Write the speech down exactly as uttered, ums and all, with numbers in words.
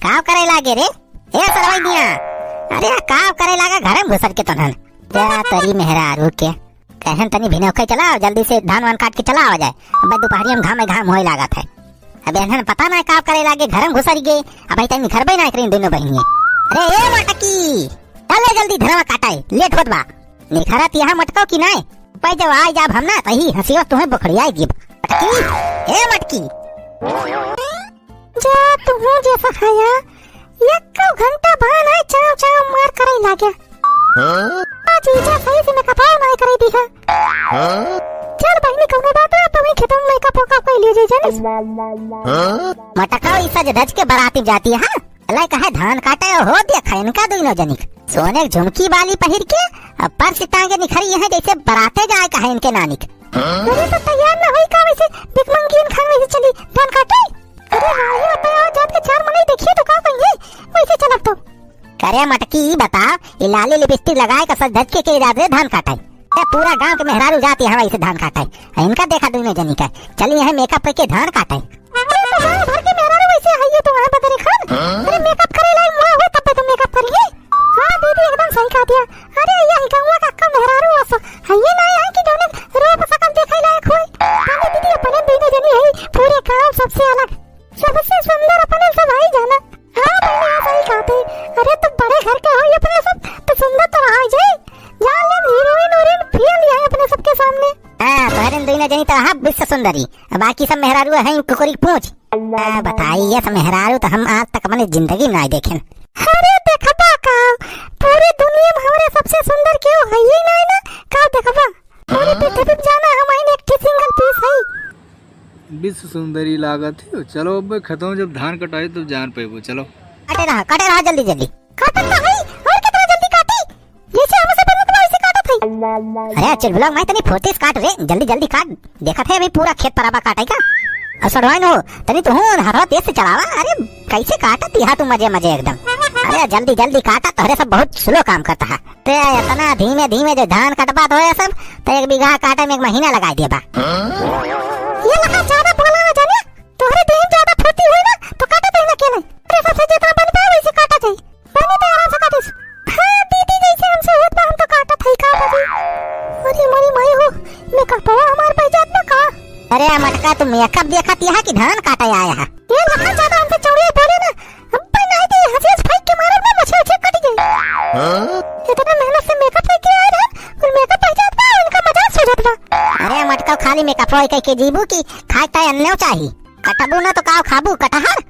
काव करे लागे रे? ए सरवैनिया, अरे काव करे लागा घरे में घुसर के तोहन। जा तरी मेहरारू के। कहन तनी भिनौखे चलाओ, जल्दी से धान वान काट के चलाओ जाए। अबे दुपहरिया में घामे घाम होए लागत है। अबे एनहन पता ना काव करे लागे, घरे में घुसर गए। अबे तनी निखरबे ना करीन दोनों बहिनिये। अरे ए मटकी, चले जल्दी धनवा काटाए, लेट होत बा। निखरत यहाँ मटको की नाय? पै जब आ जाब हम ना, तही हंसियो तुम्हें बोखड़ियाए दीब। मटकी, ए मटकी। जा तुहूँ जे सहाया, यक्को घंटा भा नाय चाव चाव मार करे लागे। हाँ? आ जीजा सही से मेकअप नाय करे दिहा। हाँ? चल बहिनी, कौनो बात ना, तुम्हें खेतों में मेकअप वेकअप कर लियो जाए, जानिस? हाँ? मटकाओ, ई सज धज के बराती जाती है, हाँ? अलाय कहे धान काटे हो देखा इनका दुइनो जनिक। सोने के झुमकी बाली पहिर के, अब पर्स टांगे निखरी है जैसे बराते जाए कहे इनके नानिक। अरे तो तैयार ना होई का वैसे, भिखमंगियन खान वैसे चली धान काटे? अरे हाँ, ये बताओ, जात के चार मनई देखिए तो का कहिए, वैसे चलब तो। करे मटकी, ई बताओ, ये लाली लिपस्टिक लगाए का सज धज के, के जात रे धान काटे? ए, पूरा गांव के मेहरारू जाती है वैसे धान काटे। इनका देखा दुइनो जनी का, चली यहाँ मेकअप करके धान काटे। अरे तो गांव भर के मेहरारू वैसे है ये तो वहाँ बदरे खान। अरे मेकअप करे लाई मुआ हुआ तब तो मेकअप करिए। हाँ दीदी एकदम सही कहा दिया। अरे यही गाँव का अक्का मेहरारू असो है ये ना है कि जौने रूप सकल देखे लायक होए। अरे दीदी अपने दुइनो जनी है पूरे गांव सबसे अलग, सबसे सुंदर अपने सब आई जाना। हाँ बहनी हाँ सही कहा थे। अरे तुम बड़े घर के हो ये अपने सब तो सुंदर तो रहा जाए। जान ले हीरोइन हीरोइन फेल है अपने सबके सामने। हाँ तोहरे दुइनो जनी तो हाँ विश्व सुंदरी। अब बाकी सब मेहरारू हैं कुकुरी पूछ। आ, बताई, ये सब मेहरारू तो हम आज तक अपनी जिंदगी में नाय देखेन। अरे देखबा का, पूरी दुनिया में हमरे सबसे सुंदर केहू है ही नाय ना, का देखबा? पूरी पृथ्वी में जाना हम आइन एक ठे सिंगल पीस है। विश्व सुंदरी लागत है। चलो अब खेतों जब धान कटाई तब जान पेबो, चलो। कटे रहा, कटे रहा जल्दी जल्दी। काटत तो है, और कितना जल्दी काटी? जैसे हमसे बनत बा, वैसे काटत है। अरे चुलबुला, मैं तनी फुर्ती से काट रे, जल्दी जल्दी काट। देखत है अभी पूरा खेत पराबा काटे का। और सड़वाइन हो, तनी तू हूँ हथवा तेज से चलावा। अरे कैसे काटत दिहा तू मजे मजे एकदम। अरे जल्दी जल्दी काटा, तोहरे सब बहुत स्लो काम करता है। ते इतना धीमे धीमे जो धान कटबा तो है सब, तो एक बीघा काटे में एक महीना लगाई देबा। ये लखा ज्यादा बोला ना जाने, तोहरे देह में ज्यादा फुर्ती होई ना, तो काटत है ना के नहीं। अरे सबसे जितना बन पाए वैसे काटा जाए। बनी तो आराम से काटिस। हाँ, दीदी, जैसे हमसे होत बा, हम तो काटत हई का बाबू? अरे मोरी माई हो, मेकअपवा हमार बह जात बा का? अरे मटका, तू मेकअप देखत यहाँ कि धान काटे आया है? ये लखा ज्यादा हमसे चौड़िया बोले ना, हम पे नहीं दी, हंसी हंस फेंक के मारब ना, मछली उछली कट गई। इतना मेहनत से मेकअप लेके आए रहे, और मेकअप बह जात बा, उनका मजाक सूझत बा। अरे मटका, खाली मेकअप होई कह के जीबू की खाए ताए अन्नो चाही? कटबू ना तो काव खाबू, कटहर?